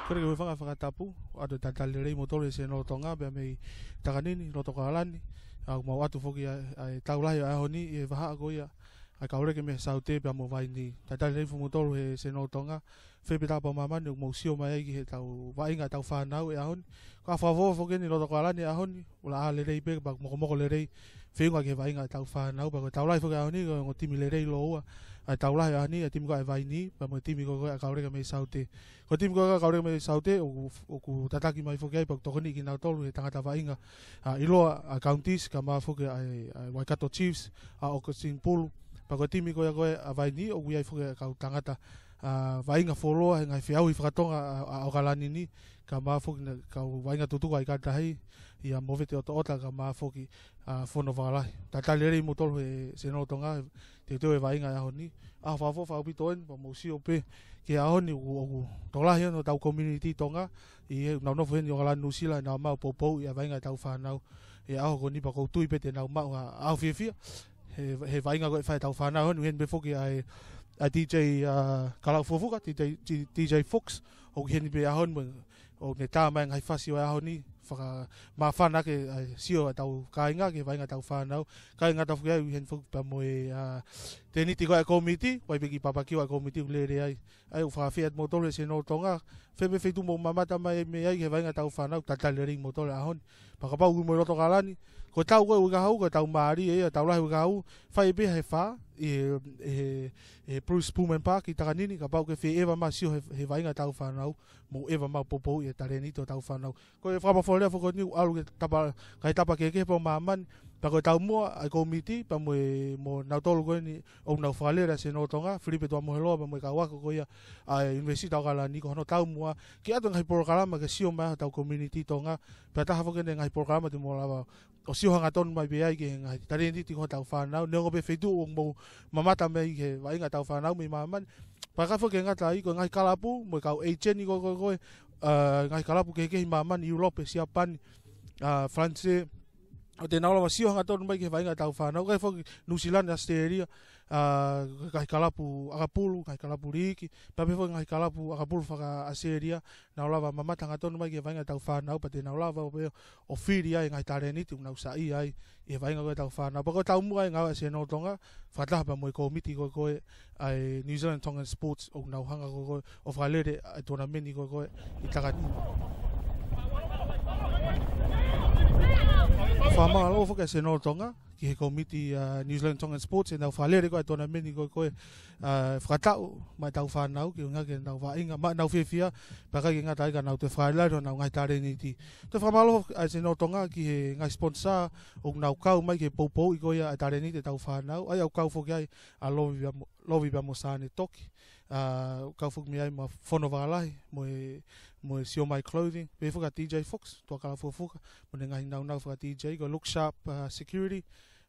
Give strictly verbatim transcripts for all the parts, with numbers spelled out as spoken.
Kole ke u hūfanga he fakatapu, ʻoatu e talitali lelei kimoutolu he Senolo Tonga, pea mei Takanini, loto Kalani, ʻoku mau ʻoatu foki ʻa e, ʻa e tau lahi ʻo e ʻaho ni, ʻi he vahaʻa ko ia ʻa e kau leke mei Saute pea mo Vaini. Talitali lelei foki kimoutolu he Senolo Tonga, fē pē taha pē ʻo māmani, ʻoku mou sio mai ai ki heʻetau vaʻinga ʻetau fānau he ʻaho ni. Ko e ʻaho fakaʻofoʻofa foki eni loto Kalani he ʻaho ni, ʻoku laʻā lelei pē, pea mokomoko lelei, feʻunga ki he vaʻinga ʻetau fānau, pea ko e tau lahi foki he ʻaho ni, ko e ongo timi lelei lōua ʻa e tau lahi he ʻaho ni, ʻa e timi ko ē ʻa Vaini, pea mo e timi ko ē ʻa e kau leke mei Saute. Ko e timi ko ē ʻa e kau leke mei Saute, ʻoku, ʻoku tataki mai foki ai, pea ʻoku tokoniʻi kinautolu ʻe he tangata vaʻinga, ʻa, ʻiloa ʻa e Counties, kae ʻumaʻā foki ʻa e, ʻa e Waikato Chiefs, ʻa Augustine Pulu. Pea ko e timi ko ia ko ē ʻa Vaini, ʻoku ʻi ai foki ʻa e kau tangata, ʻa, vaʻinga fuoloa he ngaahi feʻauhi fakatonga ʻa, ʻa ʻAokalani ni, kae ʻumaʻā foki ʻa e kau vaʻinga tutuku ʻa e kautaha, ʻia Movete ʻOtoʻota kae ʻumaʻā foki ʻa Fono Vakalahi. Talitali lelei kimoutolu he Senolo Tonga, teuteu e vaʻinga he ʻaho ni. ʻAho fakaʻofoʻofa ʻaupito eni, pea mou sio pē ki he ʻaho ni ʻoku, ʻoku tokolahi eni hotau community Tonga, ʻi he ʻoku nau nofo heni ʻi ʻAokalani Nuʻusila, ʻenau maʻu poupouʻi ʻa e vaʻinga ʻetau fānau he ʻaho ko eni, pea ʻoku ou tui pē te nau maʻu ha ʻaho fiefia he, he vaʻinga ko ē ʻe fai ʻe heʻetau fānau. Heni, heni pē foki ʻa e, ʻa e D J, ʻa, Kalaʻu Fuafuka, D J, D J Fox, ʻoku ʻi heni pē he ʻaho ni mo, ʻoku ne tā mai e ngaahi fasi ʻo e ʻaho ni, fakamāfana ʻaki ʻa e sio ʻetau kāinga ki he vaʻinga ʻetau fānau. Kae ʻikai ngata foki ai, ʻoku ʻi heni foki pea mo e, ʻa, tēniti ko ē ʻa e kōmiti, ʻoku ʻi ai pē e kiʻi papakiu ʻa e kōmiti ʻoku lele ai. ʻA ia ʻoku fakafeʻao atu kimoutolu he Senolo Tonga, fē pē feituʻu ʻoku mou mamata mai mei ai ki he vaʻinga ʻetau fānau, talitali lelei kimoutolu he ʻaho ni. Pea kapau ʻoku mou ʻi loto Kalani, ko e tau ko ē uike kahaʻu, ko e tau mālie ia, tau lahi uike kahaʻu, fai pē ha fā ʻi he, ʻi he, ʻi he Bruce Pullman Park ʻi Takanini, kapau ʻoku ke fie ʻeva mai ʻo sio he, he vaʻinga ʻetau fānau, mou ʻeva mai ʻo poupouʻi e talēniti ʻo ʻetau fānau. Ko e fakapoʻuli foki ko eni ʻoku ʻalu ki he tapa, ki he tapa kehekehe pē ʻo māmani, pea ko e taumuʻa ʻa e kōmiti, pea mo e, mo nautolu ko eni ʻoku nau fakalele ʻa e Senolo Tonga, Filipe Tuʻamoheloa, pea mo e kau ako ko ia ʻa e ʻUnivēsiti ʻAokalani, ko hono taumuʻa ke ʻoatu e ngaahi polokalama ke sio mai ai hotau community Tonga, pea taha foki eni e ngaahi polokalama te mou lava ʻo sio hangatonu mai pē ai ki he ngaahi talēniti ko ē hotau fānau, neongo pē feituʻu ʻoku mou mamata mai ai ki he vaʻinga ʻetau fānau mei māmani. Pea ʻikai foki ke ngata ai, ko e ngaahi kalapu, mo e kau agent ko ē, ko ē, ko ē, ʻa, ngaahi kalapu kehekehe ʻi māmani, ʻIulope, Siapani, ʻa, Falanisē, ʻoku nau lava ʻo sio hangatonu mai ki he vaʻinga ʻetau fānau, kae foki Nuʻusila, ʻAositelēlia, ʻa, ngaahi kalapu ʻakapulu, ngaahi kalapu liiki, pea pehē foki ngaahi kalapu ʻakapulu faka-ʻAositelēlia, nau lava ʻo mamata hangatonu mai ki he vaʻinga ʻetau fānau, pea te nau lava pē ʻo fili ai e ngaahi talēniti ʻoku nau saiʻia ai ʻi he vaʻinga ko ē ʻetau fānau. Pea ko e taumuʻa ia ʻa e Senolo Tonga, fakataha pea mo e kōmiti ko ē, ko ē ʻa e New Zealand Tongan Sports, ʻoku nau hanga ko ē, ko ē ʻo fakalele ʻa e tonameni ko ē, ko ē ʻi Takanini. Fakamālō foki ʻa e Senolo Tonga ki he kōmiti ʻa e New Zealand Tongan Sports, ʻenau fakalele ko ē ʻa e tonameni ko ē, ko ē, ʻa, fakataʻu maʻa ʻetau fānau, ke ʻuhinga ke nau vaʻinga, maʻa ʻenau fiefia, pea ʻikai ke ngata ai ka nau toe fakalele honau ngaahi talēniti. Toe fakamālō ʻa e Senolo Tonga ki he ngaahi sponsor ʻoku nau kau mai ki he poupouʻi ko ia ʻa e talēniti ʻetau fānau, ʻa ia ʻoku kau foki ai ʻa Lovi pea mo, Lovi pea mo Sane Toki, ʻa, ʻoku kau foki mei ai mo Fono Vakalahi, mo e, mo e Siomai Clothing, pehē foki ʻa D J Fox, Tuʻa Kalaʻu Fuafuka, mo ʻene ngaahi nāunau faka-D J, ko e Look Sharp, ʻa, Security,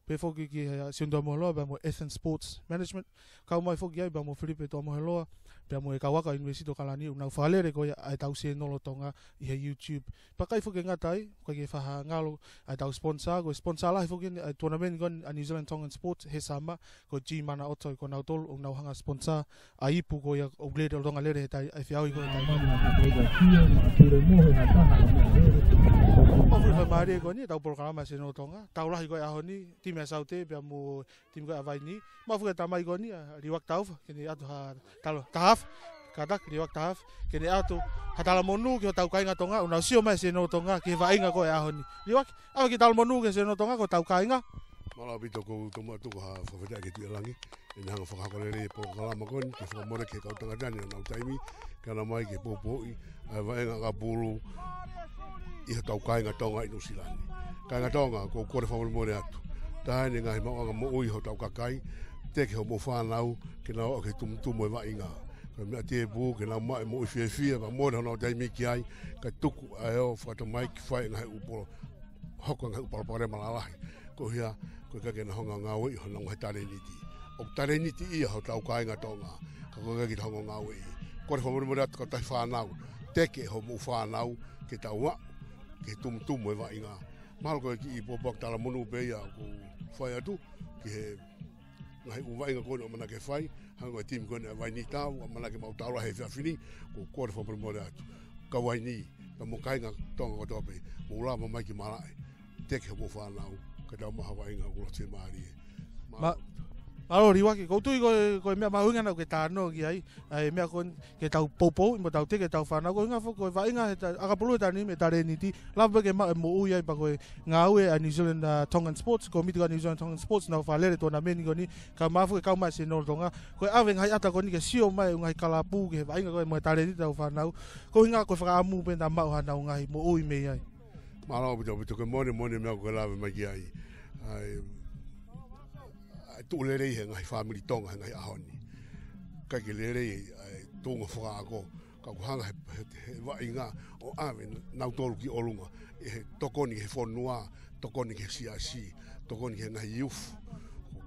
pehē foki ki he, ʻa, Sione Tuʻamoheloa, pea mo Ethan Sports Management, kau mai foki ai, pea mo Filipe Tuʻamoheloa, pea mo e kau ako ʻa e ʻUnivēsiti ʻAokalani, ʻoku nau fakalele ko ia ʻa ʻetau Senolo Tonga ʻi he YouTube. Pea ʻikai foki ke ngata ai, ʻikai ke fakangalo ʻa ʻetau sponsor, ko e sponsor lahi foki eni ʻa e tonameni ko eni ʻa e New Zealand Tongan Sports he summer, ko e G Mana ʻOto, ko nautolu ʻoku nau hanga ʻo sponsor ʻa e ipu ko ia ʻoku lele, ʻoku lele he taimi, ʻa e feʻauhi ko ia he taimi. Māmani ʻa e koe kia, ma ture mohe ha taha, ma ture. Mau fai mālie ko eni ʻetau polokalama Senolo Tonga, tau lahi ko ē he ʻaho ni, timi ʻa Saute, pea mo e timi ko ē ʻa Vaini. Mau fai ki he tamai ko eni, ʻa Liuaki Taufa, ke ne ʻoatu ha talo, Tahafa, kātaki, Liuaki Tahafa, ke ne ʻoatu ha talamonū ki hotau kāinga Tonga, ʻoku nau sio mai he Senolo Tonga ki he vaʻinga ko ē he ʻaho ni. Liuaki, ʻave e kiʻi talamonū ki he Senolo Tonga, ko hotau kāinga. Mālō ʻaupito, ʻoku ou tomuʻa tuku ha fakafetaʻi ki he Tuʻi ʻo Langi, ʻene hanga ʻo fakahoko lelei e polokalama ko eni, ke fakamole ki he kau tangata ni honau taimi, ke ʻoange mai ke poupouʻi ʻa e vaʻinga ʻakapulu ʻi hotau kāinga Tonga ʻi Nuʻusila ni. Kāinga Tonga, ʻoku ou kole fakamolemole atu. Taha eni e ngaahi maʻuʻanga moʻui hotau kakai, teke hoʻomou fānau ke nau aʻu ki he tumutumu e vaʻinga. Ko e meʻa tēpū ke nau maʻu e moʻui fiefia, pea mole honau taimi ki ai, kae tuku ʻa e ō fakatamaiki fai e ngaahi ʻū polo, hoko e ngaahi ʻū palopalema lalahi. Ko ia, ko e ʻikai ke nau hanga ʻo ngāueʻi honau ngaahi talēniti. ʻOku talēniti ia hotau kāinga Tonga, ka ko e ʻikai ke tau hanga ʻo ngāueʻi. Kole fakamolemole atu kautaha fānau, teke hoʻomou fānau ke tau aʻu ki he tumutumu e vaʻinga. Mahalo ko e kiʻi pōpoaki talamonū pē ia ʻoku ou fai atu ki he ngaahi ʻū vaʻinga ko eni ʻoku ʻamanaki ke fai, hangē ko e timi ko eni ʻa Vaini, tau ʻamanaki ke mau tau lahi he efiafi ni, ʻoku ou kole fakamolemole atu. kau Vainī, pea mo e kāinga Tonga kotoa pē, mou lava mai ki malaʻe, teke homou fānau, ka tau maʻu ha vaʻinga ʻoku loto fiemālie. Ma-, mālō Liuaki, ʻoku ou tui ko e, ko e meʻa mahuʻinga naʻa ke talanoa ki ai, ʻa e meʻa ko eni ke tau poupou, mo tau teke ʻetau fānau, ko e ʻuhinga foki ko e vaʻinga he ta-, ʻakapulu he taimi ni mo e talēniti, lava pē ke maʻu e moʻui ai pea ko e ngāue ʻa e New Zealand, uh, Tongan Sports, kōmiti ko ē ʻa e New Zealand Tongan Sports, naʻa nau fakalele tonameni ko eni, kae ʻumaʻā foki e kau mai ʻa e Senolo Tonga, ko e ʻave e ngaahi ʻata ko eni ke sio mai e ngaahi kalapu ki he vaʻinga ko ē mo e talēniti ʻetau fānau, ko e ʻuhinga ko e fakaʻamu pē naʻa maʻu haʻanau ngaahi moʻui mei ai. Mālō ʻaupito, ʻaupito, ko e moʻoni, moʻoni e meʻa ʻoku ke lave mai ki ai. ʻA e, ʻa e tuʻu lelei he ngaahi fāmili Tonga he ngaahi ʻaho ni. ʻIkai ke lelei ʻa e tuʻunga fakaako, ka ʻoku hanga he, he, he vaʻinga ʻo ʻave nautolu ki ʻolunga, ʻi he tokoni ki he fonua, tokoni ki he siasi, tokoni ki he ngaahi youth.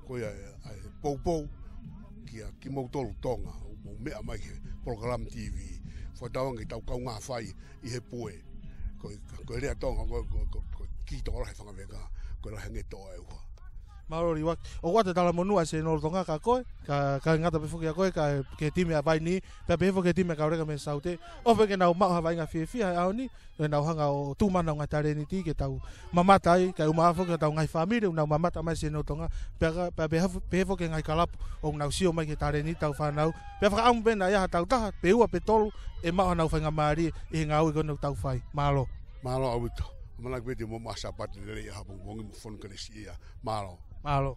Ko ia ʻa e, ʻa e poupou kia kimoutolu Tonga, mou meʻa mai ki he polokalama T V. Fakatauange ke tau kaungā fai ʻi he pue. Ko e, ko e lea Tonga, ko, ko, ko, ko e kiʻi tokolahi e fanga veka, ko e lahi ange e toʻa ʻe ua. Mālō Liuaki. ʻOku ʻoatu e talamonū ʻa e Senolo Tonga kia koe, ka, kae ngata pē foki kia koe, kae, ki he timi ʻa Vainī, pea pehē foki ki he timi ʻa Kauleka mei Saute. ʻOfa ke nau maʻu ha vaʻinga fiefia he ʻaho ni, ʻe nau hanga ʻo tuʻu mai honau ngaahi talēniti ke tau mamata ai, kae ʻumaʻā foki hotau ngaahi fāmili, ʻoku nau mamata mai Senolo Tonga, pea ka, pea pehē fo-, pehē foki ki he ngaahi kalapu, ʻoku nau sio mai ki he talēniti ʻetau fānau, pea fakaʻamu pē naʻa ʻi ai ha tautolu, pe ua pe tolu, ʻe maʻu haʻanau faingamālie, ʻi he ngāue ko eni ʻoku tau fai. Mālō. Mālō ʻaupito. ʻAmanaki pē te mou maʻu ha Sāpate lelei ʻapongipongi mo fonu kelesi ia. Mālō. Mālō.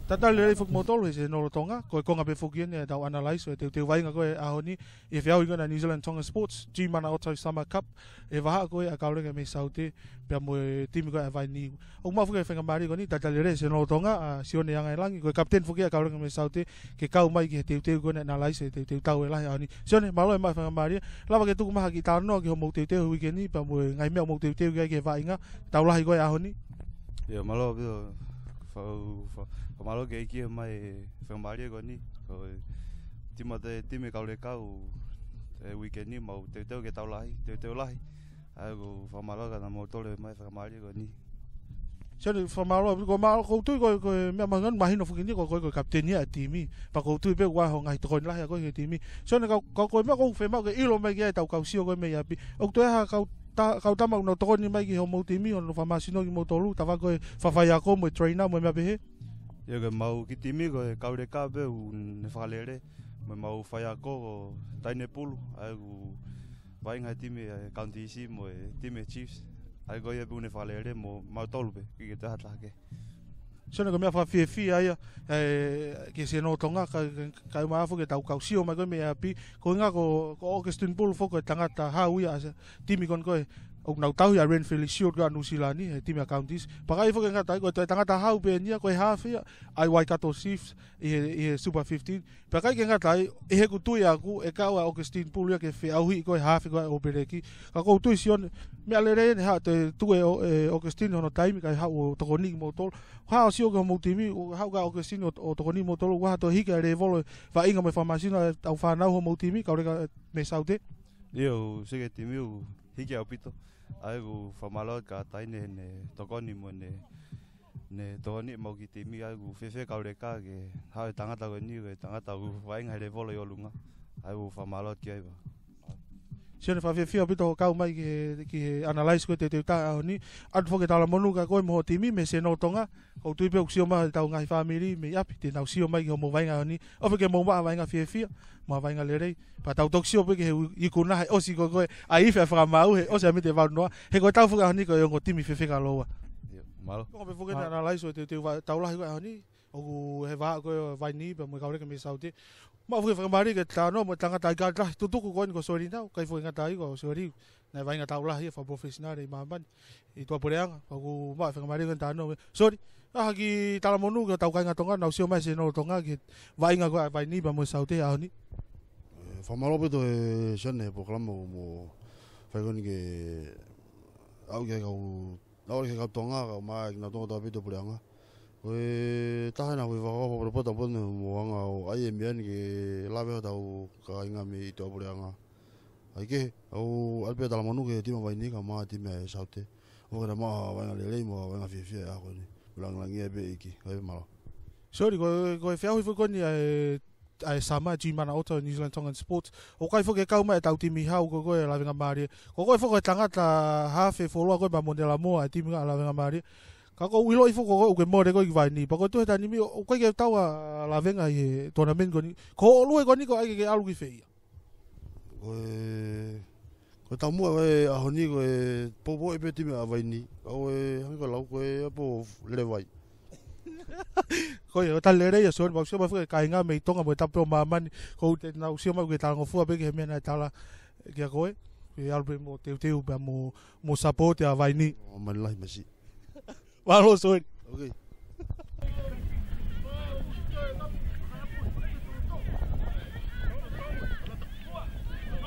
Talitali lelei foki kimoutolu he Senolo Tonga, ko e konga pē foki eni ʻetau analyse ʻo e teuteu vaʻinga ko ē ʻaho ni, ʻi he feʻauhi ko ena ʻa e New Zealand Tongan Sports, G Mana Auto Summer Cup, ʻi he vahaʻa ko ē ʻa Kauleka mei Saute, pea mo e timi ko ē ʻa Vainī. ʻOku maʻu foki e faingamālie ko eni, talitali lelei Senolo Tonga, ʻa Sione Angaʻilangi, ko e kapiteni foki ʻa Kauleka mei Saute, ke kau mai ki he teuteu ko ena, analyse e teuteu tau e lahi ʻaho ni. Sione, mālō e maʻu e faingamālie, lava ke tuku mai ha kiʻi talanoa ki hoʻomou teuteu he uike ni, pea mo e ngaahi meʻa ʻoku mou teuteu ki ai ki he vaʻinga, tau lahi ko ē ʻaho ni. ʻIo, mālō ʻaupito, fa-, fa-, fakamālō ki he ʻEiki he maʻu e faingamālie ko eni, ko e timi ʻa e timi Kauleka ʻo e uike ni, mau teuteu ki he tau lahi, teuteu lahi. ʻA ia ʻoku ou fakamālō kia kimoutolu he maʻu e faingamālie ko eni. Sione, fakamālō, ko e mālō, ʻoku ou tui ko e, ko e meʻa mahuʻinga mahino foki eni ko e, ko e, ko e kapiteni ʻa e timi. Pea ʻoku ou tui pē ʻoku ʻi ai hoʻo ngaahi tokoni lahi ʻa koe ki he timi. Sione, ka, ka ko e meʻa ʻoku ou fiemaʻu ke ʻilo mai ki ai ʻetau kau sio ko ē mei ʻapi. ʻOku toe ʻi ai ha kau ta-, kau tama ʻoku nau tokoni mai ki hoʻomou timi, hono fakamasino kimoutolu, tafaʻaki ko e fakafaiako mo e trainer mo e meʻa pehē? ʻIo, ko ʻemau kiʻi timi ko e Kauleka pē ʻoku ne fakalele, mo ʻemau faiako ko Tainepulu, ʻa ia ʻoku vaʻinga he timi ʻa e Counties mo e timi ʻa e Chiefs. ʻA ia ko ia pē ʻoku ne fakalele mo mautolu pē, ʻikai ke toe ʻi ai ha taha kehe. Sione, ko e meʻa fakafiefia ia, ē, ki he Senolo Tonga, ka, ka, kae ʻumaʻā foki ʻetau kau sio mai ko ē mei ʻapi, ko e ʻuhinga ko, ko Augustine Pulu foki ko e tangata hau ia ʻa e timi ko eni ko ē, ʻoku nau tauhi ʻa e Ranfurly Shield ko ē ʻa Nuʻu Sila ni, he timi ʻa Counties. Pea ʻikai foki ke ngata ai, ko e toe tangata hau pē eni ia, ko e haafe ia ʻa e Waikato Chiefs ʻi he, ʻi he Super fifteen. Pea ʻikai ke ngata ai, ʻi heʻeku tui ʻaʻaku, ʻe kau ʻa Augustine Pulu ia ki he feʻauhi ko ē haafe ko ē ʻa e All Black. Ka ʻoku ou tui Sione, meʻa lelei eni ha toe tuku ʻe, ʻe Augustine hono taimi kae haʻu ʻo tokoniʻi kimoutolu. Haʻu ʻo sio ki hoʻomou timi, ʻo haʻu ʻa Augustine ʻo, ʻo tokoniʻi kimoutolu, ʻoku ʻi ai ha toe hiki ʻa e lēvolo e vaʻinga mo e fakamasino ʻetau fānau hoʻomou timi, Kauleka mei Saute? ʻIo, ʻoku sio ki he timi ʻoku hiki ʻaupito. ʻA ia ʻoku ou fakamālō kia Taine heʻene tokoni mo ʻene, ʻene tokoni ʻemau kiʻi timi, ʻa ia ʻoku fiefia Kauleka ke haʻu e tangata ko eni, ko e tangata ʻoku vaʻinga he lēvolo ʻi ʻolunga. ʻA ia ʻoku ou fakamālō ki ai pē. Sione, fakafiefia ʻaupito hoʻo kau mai ki he, ki he analyse ko ē teuteu taha ʻaho ni. ʻOatu foki e talamonū kia koe mo ho timi mei he Senolo Tonga. ʻOku ou tui pē ʻoku sio mai ʻetau ngaahi fāmili mei ʻapi, te nau sio mai ki hoʻomou vaʻinga ʻaho ni. ʻOfa ke mou maʻu ha vaʻinga fiefia, mo ha vaʻinga lelei. Pea tau toki sio pē ki he u-, ikuna he ʻosi ko ē ko ē, ʻa e ifi ʻa e Fakamaau, he ʻosi ʻa e miniti ʻe valu noa, he ko e tau foki ʻaho ni ko e ongo timi fefeka lōua. ʻIo, mālō. Ko e pē foki ʻa e analyse ʻo e teuteu va-, tau lahi ko ē ʻaho ni, ʻoku he vahaʻa ko ē ʻo Vainī, pea mo e Kauleka mei Saute. Maʻu foki e faingamālie ke talanoa mo e tangata ʻikai lahi tutuku ko eni ko Soli Nau, ʻikai foki ngata ai ko Soli. Naʻe vaʻinga tau lahi ia fakaprofessional ʻi māmani, ʻi tuʻapuleʻanga, pea ʻoku maʻu e faingamālie ke talanoa mo ia. Soli, ʻa e kiʻi talamonū ki hotau kāinga Tonga, nau sio mai Senolo Tonga, ki he vaʻinga ko ē ʻa Vainī pea mo Saute he ʻaho ni. ʻE, fakamālō ʻaupito ʻe Sione he polokalama ʻoku mo fai ko eni ke aʻu ki he kau, aʻu ki he kau Tonga, kae ʻumaʻā kinautolu kotoa pē ʻi tuʻapuleʻanga. Ko e taha ena ʻoku ou fakakaukau fakapotopoto ʻaupito mo hanga ʻo ʻai e meʻa ni ke lave hotau kāinga mei tuʻapuleʻanga. ʻA ia ke, ʻoku ʻoatu pē talamonū ki he timi ʻa Vainī kae ʻumaʻā e timi ʻa Saute. ʻOfa ke nau maʻu ha vaʻinga lelei mo ha vaʻinga fiefia he ʻaho ko eni. Mo e lāngilangiʻia pē ʻEiki. ʻA ia, mālō. Soli, ko, ko e feʻauhi foki ko eni ʻa e ʻa e sama, G Mana Ota, New Zealand Tongan Sports. ʻOku ʻikai foki ke kau mai ʻetau timi hau ko ē ʻa Lavengamālie. Ko koe foki ko e tangata hafe fuoloa ko ē pea mo Nela Moa ʻa e timi ʻa Lavengamālie. Ka ʻoku ou ʻiloʻi foki ko koe ʻoku ke mole ko ē ki Vainī. Pea ko e tuʻu he taimi ni, ʻoku ʻikai ke tau ʻa Lavenga ʻi he tournament ko eni. Ko hoʻo ʻolunga ko eni ko e ʻai ke ke ʻalu ki fē ia? Ko e, ko e taumuʻa ko e ʻaho ni ko e poupou pē timi ʻa Vainī. Ka ko e hangē ko e lau ko e ʻapo lelei. Ko ia, ʻo tali lelei ʻa Sione, mau sio mai foki ki he kāinga mei Tonga mo e tapu ʻo māmani, ko u te nau sio mai ke talangofua pē ki he meʻa naʻe tala kia koe, ke ʻalu pē mo teuteu pea mo, mo support ʻa Vainī. ʻO mālie lahi masi. Mālō, Sione. Ok.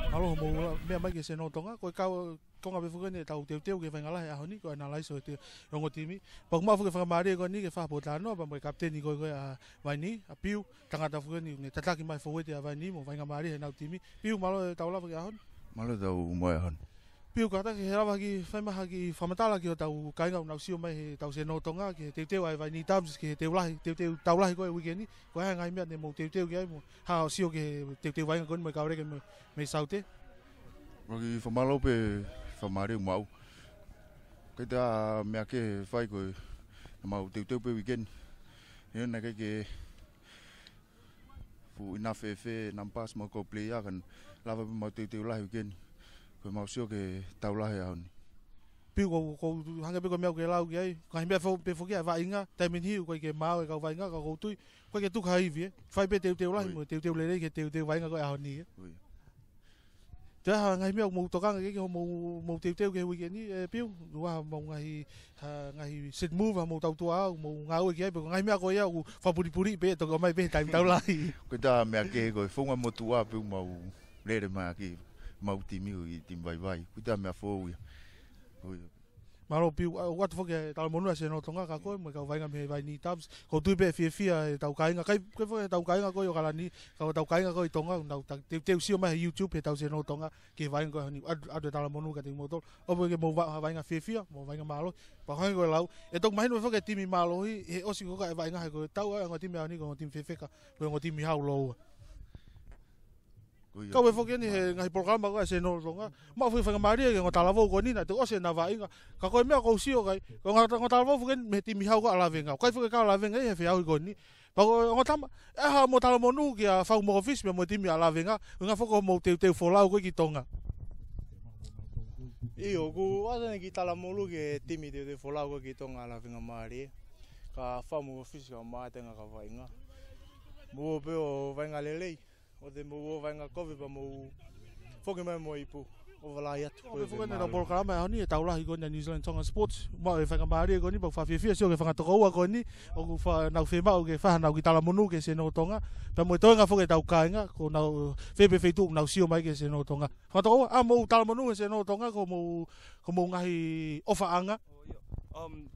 Mālō, mo la-, meʻa mai ki he Senolo Tonga, ko e kau Tonga pē foki eni ʻetau teuteu ki he vaʻinga lahi ʻaho ni, ko e analyse ʻo e te-, ongo timi. Pea ʻoku maʻu foki e faingamālie ko eni ke fakapotoʻi ʻa Noa, pea mo e kapiteni ko ē ʻa Vainī, ʻa Piu, tangata foki eni, ne tataki mai fouete ʻa Vainī, mo e faingamālie heʻenau timi. Piu, mālō e tau lava ki he ʻaho ni. Mālō e tau mo e ʻaho ni. Piu, kātaki ke lava ke fai mai ha kiʻi fakamatala ki hotau kāinga ʻoku nau sio mai heʻetau Senolo Tonga, ki he teuteu ʻa e Vainī Doves, ki he teu lahi, teuteu tau lahi ko ē uike ni, ko e hā e ngaahi meʻa ne mou teuteu ki ai mo, hā hoʻo sio ki he teuteu vaʻinga ko eni mo e kau lelei mei, mei Saute. Ko e kiʻi fakamālō pē, fakamālō maʻu. ʻIkai ha meʻa kehe fai ko e, naʻa mau teuteu pē uike ni. ʻE naʻe ʻikai ke fuʻu ʻi ai ha fēfē, numbers mo e kau player ka naʻe lava pē mau teuteu lahi uike ni. Ko e mau sio ki he tau lahi ʻaho ni. Piu, ko, ko hangē pē ko e meʻa ʻoku ke lau ki ai. Ngaahi meʻa fo-, pē foki ʻa e vaʻinga, taimi ni ʻoku ʻikai ke maau e kau vaʻinga, ka ʻoku ou tui, ʻoku ʻikai ke tuku ha ivi, ē. Fai pē teuteu lahi, ʻOi. mo e teuteu lelei ki he teuteu vaʻinga ko ē ʻaho ni, ē. ʻOi. Te ha ngaahi meʻa ʻoku mou tokanga ki ai, ki hoʻomou, mou teuteu ki he uike ni, ē, Piu, ʻoku ʻi ai haʻamou ngaahi, ha, ngaahi set move, haʻamou tau tuʻa, ʻoku mou ngāue ki ai, pe ko e ngaahi meʻa ko ia ʻoku fakapulipuli pē, toki ʻomai pē he taimi tau lahi. Ko e ta meʻa kehe ko e founga motuʻa pē ʻoku mau lele mai ki mau timi ʻi he timi vaivai. Ko e ta meʻa foʻou ia. ʻOi. Mālō Piu, ʻa, ʻoatu foki e talamonū ʻa Senolo Tonga kia koe, mo e kau vaʻinga mei he Vainī Doves. ʻOku ou tui pē ʻe fiefia ʻetau kāinga, ʻikai, ʻikai foki ʻetau kāinga ko ē ʻi ʻAokalani, ka ko ʻetau kāinga ko ē ʻi Tonga, nau ta-, te-, teuteu sio mai he YouTube heʻetau Senolo Tonga, ki he vaʻinga ko eni, ʻoatu, ʻoatu e talamonū kiate kimoutolu. ʻOku pehē ke mou va-, ha vaʻinga fiefia, mo e vaʻinga mālohi. Pea hangē ko e lau, ʻe toki mahino foki e timi mālohi, he ʻosi ko ē ʻa e vaʻinga he ko e tau ʻa e ongo timi ʻaho ni, ko e ongo timi fefeka, ko e ongo timi hau lōua. Ko ia. Kau pē foki eni he ngaahi polokalama ko ē ʻa Senolo Tonga. Maʻu foki e faingamālie ki he ongo talavou ko eni naʻe toki ʻosi ʻena vaʻinga. Ka ko e meʻa ʻoku ou sio ki ai, ko e ongo, ongo talavou foki eni mei he timi hau ko ē ʻa Lavenga. ʻOku ʻikai foki ke kau Lavenga ia he feʻauhi ko eni. Pea ko e ongo tama, ʻe hā haʻamou talamonū kia Fau Mokofisi pea mo e timi ʻa Lavenga, ʻuhinga foki ko hoʻomou teuteu folau ko ē ki Tonga. ʻIo, ʻoku ʻoatu eni e kiʻi talamonū ki he timi teuteu folau ko ē ki Tonga ʻa Lavengamālie. Kia Fau Mokofisi kae ʻumaʻā e tenga kau vaʻinga. Mou ō pē ʻo vaʻinga lelei. ʻOua te mou ō vaʻinga kovi pea mou foki mai mo e ipu. ʻOfa lahi atu. Ko e foki eni ʻetau polokalama ʻaho ni, ʻetau lahi ko eni ʻa e New Zealand Tongan Sports. Maʻu e faingamālie ko eni, pea ʻoku ou fiefia sio ki he fanga tokoua ko eni, ʻoku fa-, nau fiemaʻu ke fai haʻanau kiʻi talamonū ki he Senolo Tonga. Pea mo e toenga foki ʻetau kāinga, ko honau fē pē feituʻu ʻoku nau sio mai ki he Senolo Tonga. Fanga tokoua, ʻa, mou talamonū ki he Senolo Tonga, ko hoʻomou, ko hoʻomou ngaahi ʻofaʻanga. ʻO, ʻio. Um,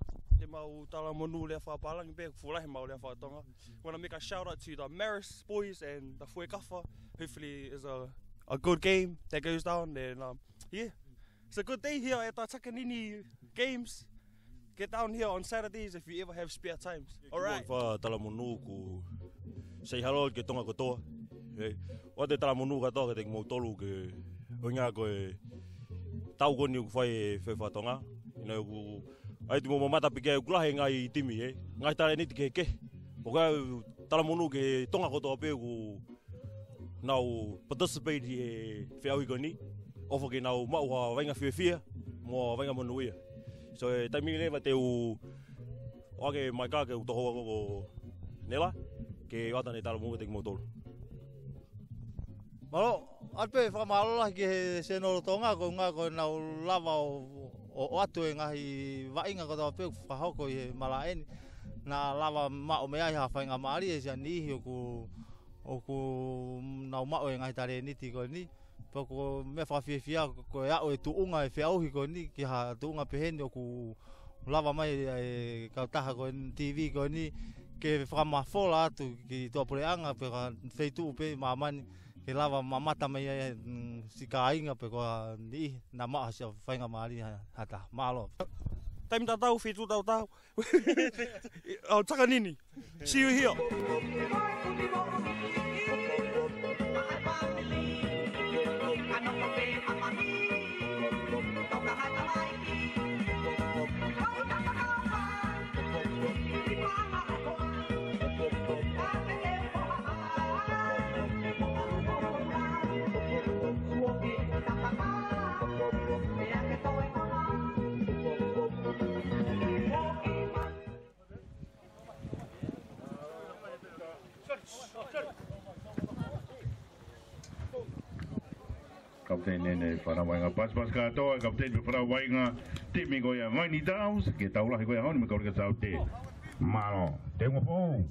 te mau talamonū lea fakapālangi pē, fuʻu lahi ʻemau lea fakatonga. Wanna make a shout out to the Marist boys and the Fuekafa. Hopefully it's a, a good game that goes down. And, um, yeah, it's a good day here at the Takanini Games. Get down here on Saturdays if you ever have spare times. All right. Fa talamonū ʻoku say hello ki Tonga kotoa. Hey, ʻoatu e talamonū kātoa kiate kimoutolu ki he ʻuhinga ko e tau ko eni ʻoku fai e fai fakatonga. ʻIo, ʻoku ʻai te mou mamata pē ki ai, ʻoku lahi e ngaahi timi, ē. Ngaahi talēniti kehekehe. ʻOku ʻai e talamonū ki Tonga kotoa pē ʻoku nau participate ʻi he feʻauhi ko eni. ʻOfa ke nau maʻu ha vaʻinga fiefia, mo ha vaʻinga monūʻia. So, e taimi ni leva te u ʻoange mai ka ke u toho ua ko Nela, ke ʻoatu ʻene talamonū kiate kimoutolu. Mālō, ʻoatu pē fakamālō lahi ki he Senolo Tonga, ko e ʻuhinga ko ʻenau lava ʻo, ʻo, ʻoatu e ngaahi vaʻinga kotoa pē ʻoku fakahoko ʻi he malaʻe ni. Naʻa lava maʻu mei ai ha faingamālie, ʻe sia niʻihi ʻoku, ʻoku nau maʻu e ngaahi talēniti ko eni. Pea ko e meʻa fakafiefia ko e aʻu e tuʻunga e feʻauhi ko eni, ki ha tuʻunga pehē ni ʻoku lava mai e kautaha ko eni, TV ko eni, ke fakamafola atu ki tuʻapuleʻanga, pe ko ha feituʻu pē ʻi māmani, ke lava mamata mai ai, mm, siʻi kāinga pe ko ha niʻihi naʻa maʻu ha siʻa faingamālie ha, ha taha. Mālō. Taimi tatau, feituʻu tatau. ʻO Takanini. See you here. Tēnene fanauainga pasipasi kātoa, kapiteni pē fanauainga timi ko ia Vaini Doves, ke tau lahi ko ia honi me kaurika saute. Mālō, te mo pou.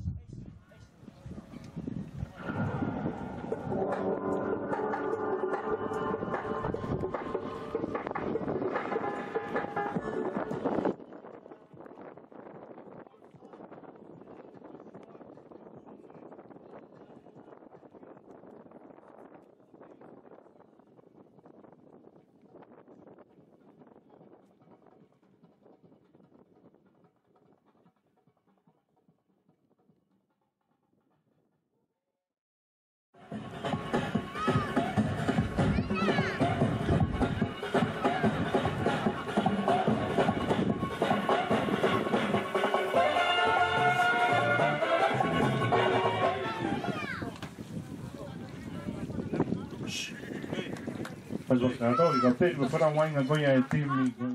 Pasipasi kātoa, kapiteni pē fanauainga ko ia e timi ko